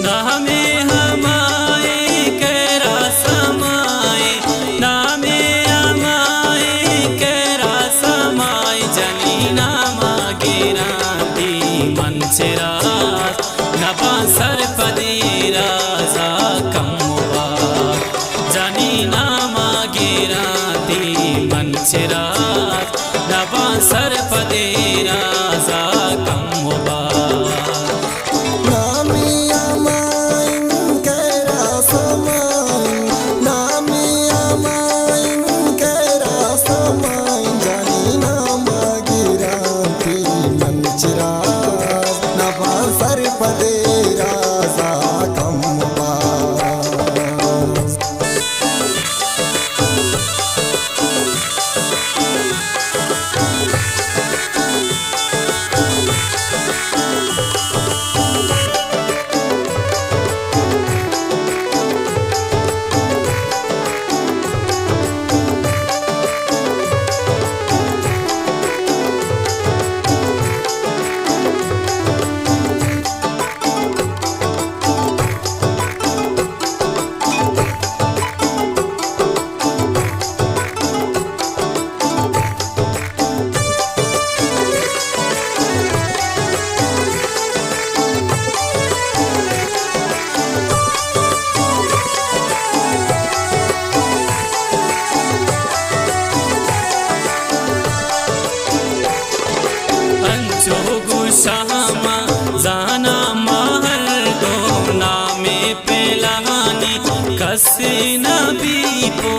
نامے ہمائیں کہ را سمائیں، نامے ہمائیں کہ را سمائیں، جنی ناما گرانتی من چراس نباں سرپدی رازا کم با۔ جنی ناما گرانتی من چراس نباں سرپدی رازا کم با۔ نامی ہمائیں کہ را سمائیں، نامی ہمائیں کہ را سمائیں، جنی ناما گرانتی من چراس نباں سرپدی رازا کم با۔ انچو گوشاں ما زاناں ما ہر دو، نامے پیلانی کس نہ بی پو۔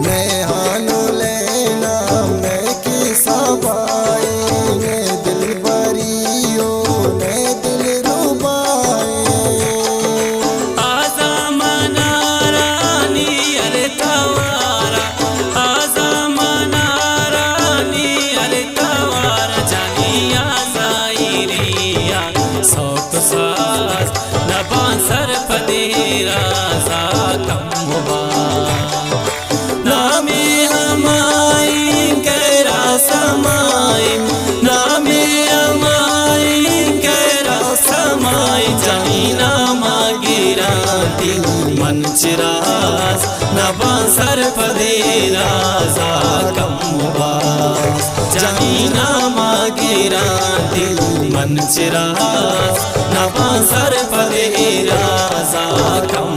مئے ہانو لینا مئے کیسا بائے، مئے دلبری و مئے دلربائے۔ آزا منارانی التوارا، آزا منارانی التوارا، جنی آزائریا سوت ساز نباں سرپدی رازا کم با۔ نامے ہمائیں کہ را سمائیں، نامے ہمائیں کہ را سمائیں، جنی ناما گرانتی من چراس نباں سرپدی رازا کم با۔ جنی ناما گرانتی من چراس نباں سرپدی رازا کم